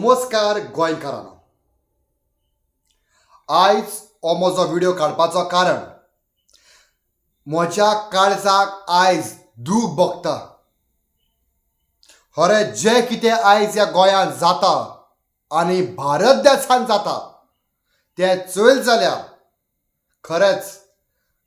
नमस्कार गोंयकारांनो. आयज हो म्हजो व्हिडियो काडपाचो कारण म्हज्या काळजाक आयज दूख भोगता. खरें जें कितें आयज ह्या गोंयांत जाता आनी भारत देशांत जाता तें चोयल जाल्यार खरेंच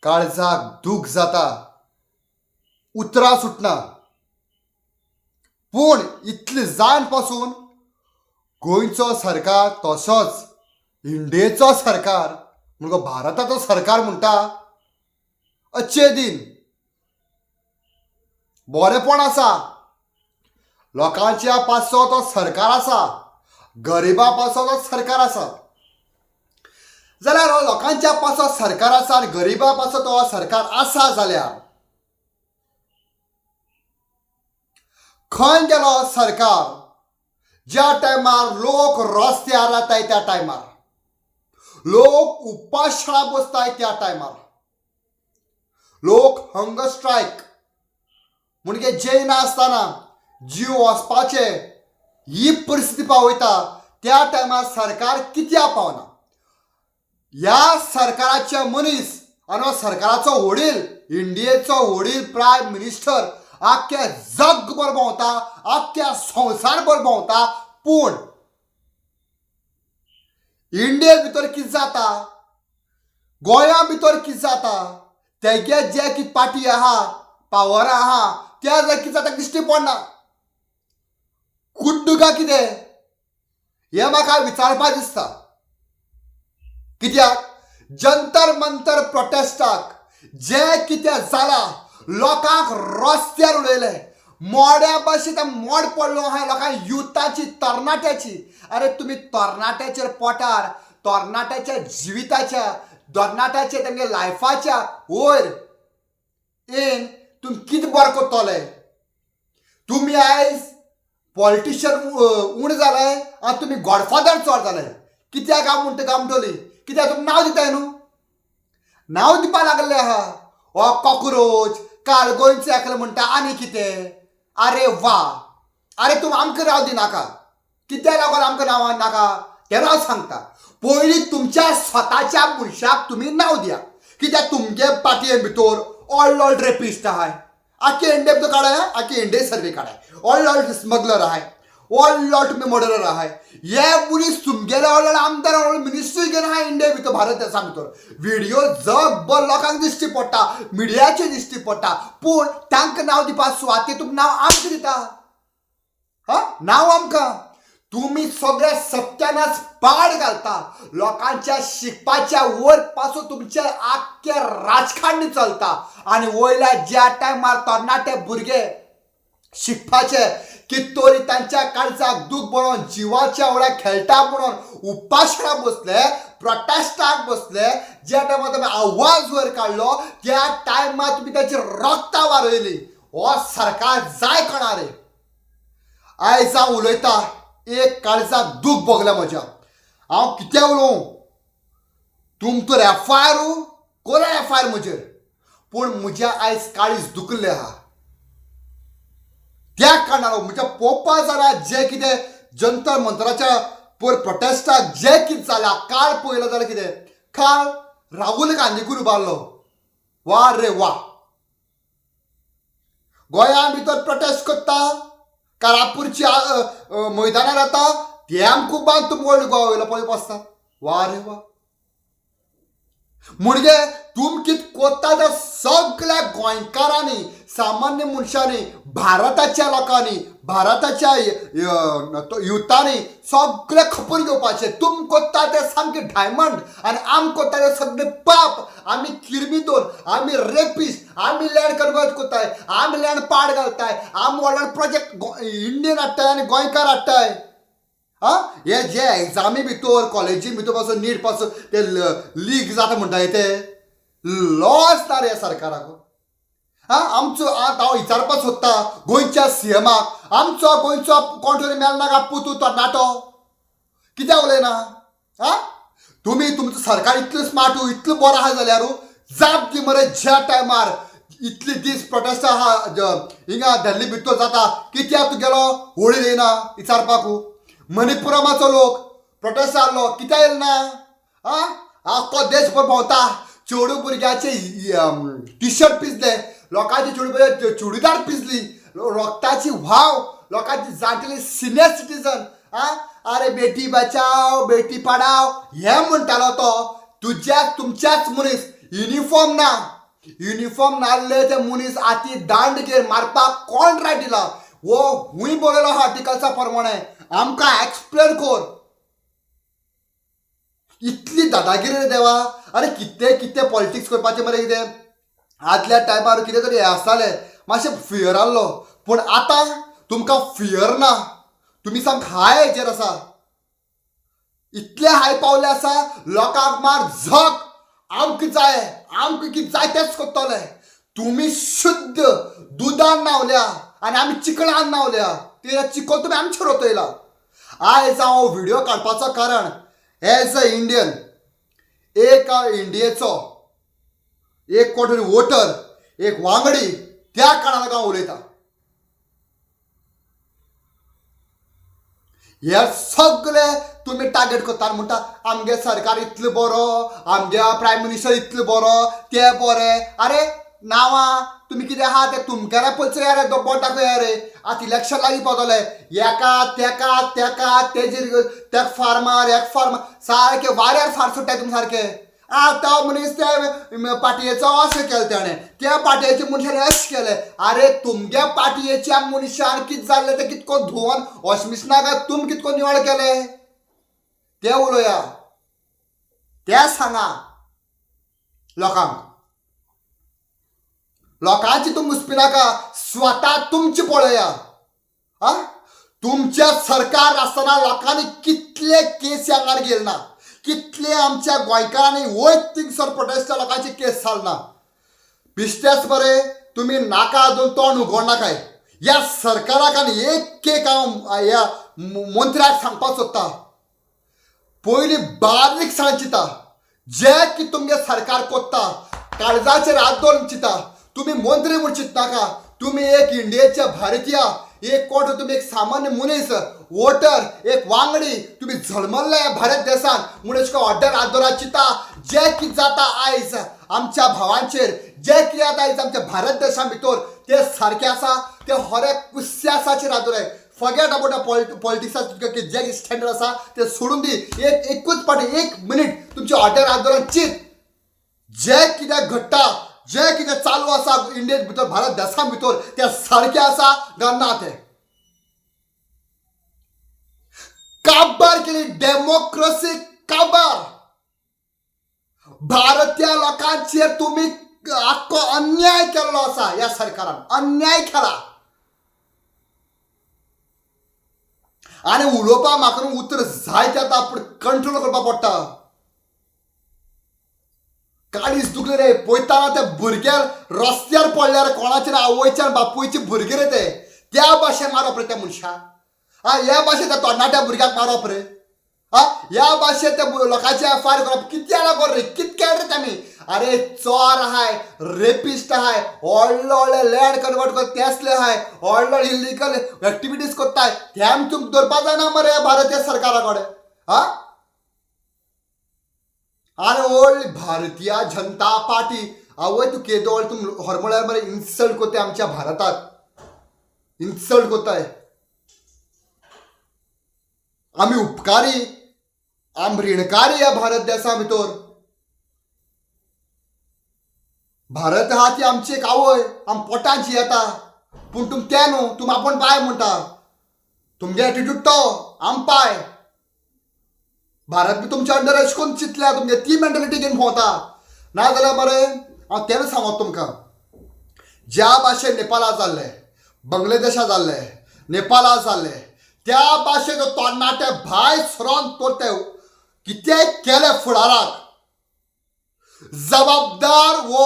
काळजाक दूख जाता, उतरां सुटना. पूण इतलें जावन पासून गोंयचो सरकार तसोच इंडियेचो सरकार म्हणगो भारताचो सरकार म्हणटा अच्छे दिन. बरेंपण आसा, लोकांच्या पासो तो सरकार आसा, गरिबा पासो तो सरकार आसा. जाल्यार हो लोकांच्या पासो सरकार आसा आनी गरिबा पासो तो सरकार आसा जाल्यार खंय गेलो सरकार? ज्या टायमार लोक रस्त्यार रावताय त्या टायमार, लोक उपाशाळा बसताय त्या टायमार, लोक हंगर स्ट्रायक म्हणजे जेयनासतना जीव वचपाचे ही परिस्थिती पावयता त्या टायमार सरकार कित्याक पावना? ह्या सरकाराचे मनीस आनी सरकाराचो वडील, इंडियेचो वडील प्रायम मिनिस्टर आख्या जगभर भोंवता, आख्या संवसारभर भोंवता, पूण इंडिये भितर कितें जाता, गोंया भितर कितें जाता, तेगे जे कितें पार्टी आहा, पावरां आहा, त्या जाल्यार कितें जाता दिश्टी पडना. कुड्डू काय कितें हें म्हाका विचारपा दिसता. कित्याक जंतर मंतर प्रोटेस्टाक जें कितें जालां, लोकांक रस्त्यार उडयले, मोड्या भाशेन मोड पडलो आहा लोकांक, युथाची, तरणाट्याची. अरे तुमी तरणाट्याचेर पोटार, तरणाट्याच्या जिविताच्या, तरणाट्याच्या तेंगे लायफाच्या वयर येन तुमी कितें बरें करतले? तुमी आयज पॉलिटिशियन उण जाले आनी तुमी गॉडफादर चड जाले. कित्याक हांव म्हणटा गामटोली? कित्याक तुमी नांव दिताय न्हू, नांव दिवपा लागले आहा. हो कॉक्रोच काल गोंयचो एकलो म्हणटा आनी कितें. अरे वा, अरे तूं आमकां नांव दिनाका. कित्याक लागून आमकां नांव नाका तें हांव सांगता. पयलीं तुमच्या स्वताच्या मनशाक तुमी नांव दिया. कित्याक तुमगे पार्टये भितर ऑल ऑल रेपिस्ट आहाय, आख्खे इंडिये भितर काडाय, आख्खे इंडिये सर्वे काडाय, ऑल ऑल स्मगलर आहाय, ऑल ऑल तुमी मर्डरर आहाय. हे मनीस तुमगेले ऑल ऑल आमदार, ऑल मिनिस्ट्री घेवन आहा इंडिये भितर, भारत देशा भितर. व्हिडियो जगभर लोकांक दिश्टी पडटा, मिडियाचेर दिश्टी पडटा, पूण तांकां नांव दिवपा सुवातेर तुमी नांव आमकां दिता. हा, नांव आमकां. तुमी सगळे सत्यानाश पाड घालता. लोकांच्या शिकपाच्या वयर पासून तुमचे आख्खे राजकारणी चलता. आनी वयल्या ज्या टायमार तरणाटे भुरगे शिकपाचे कितोरी तांच्या काळजाक दूख म्हणून जिवाच्या वळ्या खेळटा म्हणून उपासणा बसले, प्रोटेस्टाक बसले, ज्या टायमार तुमी आवाज वयर काडलो त्या टायमार तुमी ताची रक्तां वारयली. हो सरकार जाय कोणा रे? आयज हांव उलयता एक काळजाक दूख भोगल्या म्हज्या. हांव कितें उलोवं, तुम तर एफ I R कोरा एफ I R म्हजेर, पूण म्हज्या आयज काळीज दुखलें आहा. त्या कारणान म्हज्या पळोवपा जाल्यार जें कितें जंतर मंतराच्या पयर प्रोटेस्टाक जें कितें जालां, काल पळयलें जाल्यार कितें, काल राहुल गांधीकूय उबारलो. वा रे वा, गोंया भितर प्रोटेस्ट करता, कारापूरच्या मैदानार जाता, ते आमकां बांद तुमी ओल्ड गोवा वयलो पळय बसता. वा रे वा, म्हणजे तुम कितें कोत्ता त्या सगळ्या गोंयकारांनी, सामान्य मनशांनी, भारताच्या लोकांनी, भारताच्या युथांनी सगळे खपून घेवपाचें. तुम कोत्ता ते सामके डायमंड आनी आम कोत्ता ते सगळे पाप. आमी किर्मिदोर, आमी रेपिस्ट, आमी लँड कन्वर्ट कोत्ताय, आमी लँड पाड घालताय, आमी व्हडले प्रोजेक्ट इंडियन हाडटाय आनी गोंयकार हाडटाय. आं, हे जे एग्जामी भितर, कॉलेजी भितर पासून नीट पासून ते लीक जाता म्हणटा ते लॉस ना रे सरकाराक. आं, आमचो आतां हांव विचारपाक सोदता गोंयच्या सी एमाक, आमचो गोंयचो कोण तरी मेळना काय पुतू तरणाटो कित्याक उलयना? आं, तुमी तुमचो सरकार इतलें स्मार्ट, इतलें बरो आहा जाल्यार जाप दी मरे. ज्या टायमार इतले दीस प्रोटेस्ट आहा हिंगा दिल्ली भितर जाता, कित्याक तुगेलो होळी येयना विचारपाकू? मणिपुरमाचो लोक प्रोटेस्ट जाल्लो कित्याक येयलो ना? आ, आख्खो देशभर भोंवता. चेडू भुरग्याचे टी शर्ट पिजले लोकांचे, चेडू भुरग्याचे चुडीदार पिजली, रक्ताची व्हाव लोकांची, जाणटेली सिनियर सिटीजन. आ, अरे बेटी बचाव बेटी पढाव हें म्हणटालो तो तुज्या तुमच्याच मनीस. युनिफॉर्म ना, युनिफॉर्म नाल्ले ते मनीस आती दांड घेवन मारपाक कोण रायट दिला? वो हुंय बरयलो आहा आर्टिकल्सा प्रमाणे आमकां एक्सप्लेन कर. इतली दादागिरी रे देवा. अरे कितें कितें पॉलिटिक्स करपाचें मरे. कितें आदल्या टायमार कितें तरी हें आसतालें, मातशें फियर आहलो, पूण आतां तुमकां फियर ना. तुमी सामकें हाय हेजेर आसा, इतले हाय पावले आसा. लोकांक मार झक, आमकां जाय, आमकां कितें जाय तेंच करतले. तुमी शुद्ध दुदान न्हावल्या आनी आमी चिकलान न्हावल्या. ते चिकल तुमी आमचेर वतयला. आयज हांव व्हिडिओ काडपाचो कारण, एज अ इंडियन, एक इंडियेचो एक कोण तरी वोटर, एक वांगडी, त्या कारणाक हांव उलयतां. हे सगळे तुमी टार्गेट करता आनी म्हणटा आमगे सरकार इतलो बरो, आमगे प्रायम मिनिस्टर इतलो बरो, ते बरे. अरे नांवां तुमी कितें आहा तें तुमकां पळय रे, बोट दाखया रे. आतां इलेक्शन लागीं पावतलें. एका तेका तेका तेजेर तेक फार्मार एक फार्मार सारके वाऱ्यार फार सोडटाय तुमी सारके. आतां मनीस त्या पाटयेचो अशें केलें तेणें, त्या पाटयेच्या मनशान अशें केलें. अरे तुमगे पाटयेच्या मनशान कितें जाल्लें तें कितको धुवन वॉशिंग मशिनाक तुमी कितको निवळ केलें तें उलोया, तें सांगा लोकांक. लोकांची तूं मुस्पिनाका, स्वता तुमची पळया. आ, तुमच्या सरकार आसतना लोकांनी कितले केसी आंगार गेले ना, कितले आमच्या गोंयकारांनी वयत थिंगसर प्रोटेस्ट लोकांची केस जाल ना. बिश्टेच बरे तुमी नाका दोन तोंड उगडनाकाय. ह्या सरकाराक आनी एक एक हांव ह्या मंत्र्याक सांगपाक सोदता, पयलीं बारीक सांग चिंता जे की तुमगे सरकार कोत्ता. काळजाचेर हात दवरून चिंता. तुमी मंत्री म्हूण चिंतनाका, तुमी एक इंडियेचे भारतीय, एक कोण तुमी एक सामान्य मनीस, वोटर, एक वांगडी. तुमी जल्मल्ले भारत देशान म्हूण अशें करून ऑर्डर हात दवरात, चिंता जे कितें जाता आयज आमच्या भावांचेर, जे कितें जाता आयज आमच्या भारत देशा भितर ते सारकें आसा, ते हर एक कुस्यासाचेर हात दवराय. फॉरगेट अबाउट अ पॉलिटिक्सा, जे स्टँडर्ड आसा ते सोडून दी. एक एकूच पाटी एक मिनीट तुमचे ऑर्डर हात दवरात, चिंत जे कितें घडटा, जे कितें चालू आसा इंडिये भितर, भारत देशा भितर, ते सारकें आसा काय ना. तें काबार केली डेमोक्रसी, काबार. भारतीय लोकांचेर तुमी आख्खो अन्याय केल्लो आसा. ह्या सरकारान अन्याय केला. आनी उलोवपाक म्हाका न्हू उतर जायते येता, पूण कंट्रोल करपाक पडटा. काळीज दुखलें रे पळयतना ते भुरग्यार रस्त्यार पडल्यार. कोणाचे आवयच्या बापूयचे भुरगे रे ते. त्या भाशेन मारप रे त्या मनशाक? आ, ह्या भाशेन त्या तरणाट्या भुरग्याक मारप रे? आ, ह्या भाशेन त्या लोकांचे एफ I R करप कित्या लागोन रे? कित केलें रे तेमी? अरे चोर आहाय, रेपिस्ट आहाय, व्हडले व्हडले लँड कन्वर्ट कर तेसले आहाय, व्हडले व्हडले इलिगल एक्टिविटीज करताय, तेम तुमकां धरपा जायना मरे भारतीय सरकारा कडेन? आ, आनी व्हडली भारतीय जनता पार्टी. आवय, तूं केदो व्हड तूं हर म्हळ्यार मरे इन्सल्ट कोत्ताय आमच्या भारताक, इन्सल्ट कोत्ताय. आमी उपकारी, आम रिणकारी ह्या भारत देसा भितर. भारत आहा ती आमची एक आवय, आम पोटांत जियेता. पूण तुम तें न्हू, तुम आपूण पाय म्हणटा. तुमगे एटिट्यूड तो आम पाय. भारत बी तुमच्या अंडर अशें करून चिंतल्या, तुमगे ती मेंटलिटी घेवन भोंवता. नाजाल्यार मरे हांव तेंच सांगत तुमकां, ज्या भाशेन नेपाळा जाल्लें, बांगलादेशा जाल्लें, नेपाळा जाल्लें, त्या भाशेन तरणाटे भायर सरोन तर ते कितेंय केलें फुडाराक जबाबदार हो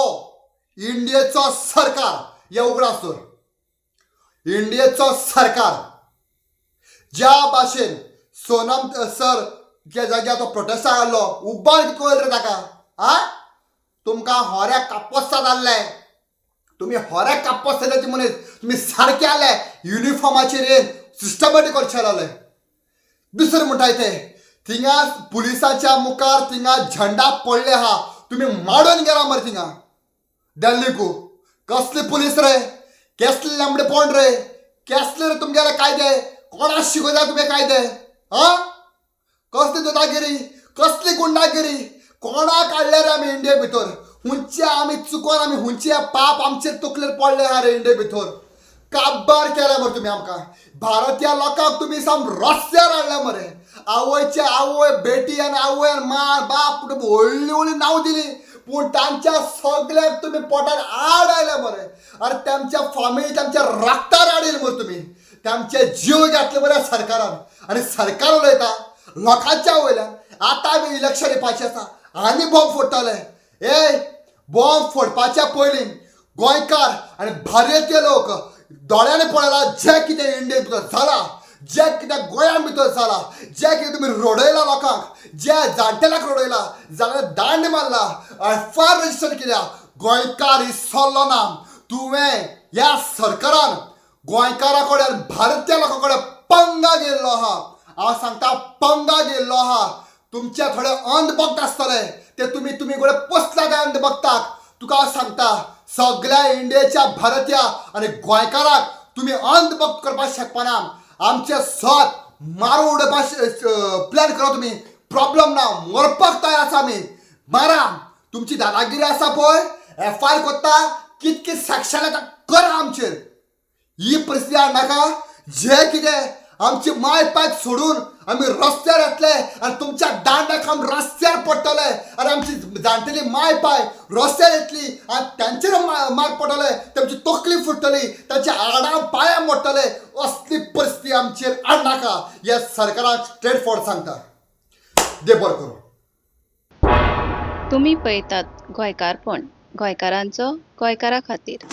इंडियेचो सरकार. हे उगडास दवर, इंडियेचो सरकार. ज्या भाशेन सोनम सर ज्या जाग्यार तो प्रोटेस्टा आहलो, उबार कितको रे ताका. आ, तुमकां होऱ्या कापोस्ता जाल्लें, तुमी होऱ्या कापोस्ता जाचे मनीस. तुमी सारके आहले युनिफॉर्माचेर येवन सिस्टमॅटीक करचे लागले. दुसरें म्हणटाय ते थिंगा पुलिसाच्या मुखार थिंगा झेंडा पडले आहा, तुमी माडून गेला मरे थिंगा दिल्लीकू. कसले पुलीस रे, केसले लांबडे पोंड रे, केसले रे तुमगेले कायदे, कोणाक शिकयता तुमी कायदे? आं, कसली दादागिरी, कसली गुंडागिरी, कोणाक हाडले रे आमी इंडिये भितर? हुंचे आमी चुकोन आमी हुंचे पाप आमचेर तकलेर पडले आहा रे इंडिये भितर. काबार केले मरे तुमी आमकां, भारतीय लोकांक तुमी साम रस्त्यार हाडले मरे. आवयचे आवय बेटी आनी आवय आनी मा बाप व्हडली व्हडली नांव दिली, पूण तांच्या सगळ्यांक तुमी पोटार आड आयले मरे. आनी तांच्या फामिली तांच्या रक्तार आड येयले मरे तुमी, तांचे जीव घेतले मरे सरकारान. आनी सरकार उलयता लोकांच्या वयल्यान. आतां आमी इलेक्शन येवपाचें आसा आनी बॉम्ब फोडटले. ए, बॉम्ब फोडपाच्या पयलीं गोंयकार आनी भारतीय लोक दोळ्यांनी पळयला जें कितें इंडिये भितर जालां, जें कितें गोंया भितर जालां, जें कितें तुमी रडयला लोकांक, जे जाणटेल्याक रडयला, जाल्यार दांड मारला, एफ I R register केल्या, गोंयकार विसरलो ना. तुवें ह्या सरकारान गोंयकारा कडेन भारतीय लोकां कडेन पंगा घेयल्लो आहा. हांव सांगता, पंगा घेयल्लो आहा. तुमचे थोडे अंधभक्त आसतले ते तुमी तुमी कडेन पोसला त्या अंधभक्ताक. तुका हांव सांगता, सगळ्या इंडियेच्या भारतीय आनी गोंयकाराक तुमी अंधभक्त करपाक शकपाना. आमचे सत मारून उडोवपाक प्लॅन करा तुमी, प्रॉब्लम ना, मरपाक तयार आसा आमी. मारा, तुमची दादागिरी आसा पळय, एफ I R करता, कितकी सेक्शन येता करा आमचेर. ही परिस्थिती नाका. जे कितें आमची माय पायक सोडून आमी रस्त्यार येतले आनी तुमच्या दांडाक आमी रस्त्यार पडटले आनी आमची जाणटेली माय पाय रस्त्यार येतली आनी तांचेर मार पडटले, तांची तकली फुट्टली, तांच्या आडां पांयां मोडटले. असली परिस्थिती आमचेर हाडनाका. ह्या सरकाराक स्ट्रेट फॉरवर्ड सांगता, दे बरें करूं. तुमी पळयतात गोंयकारपण, गोंयकारांचो गोंयकारा खातीर.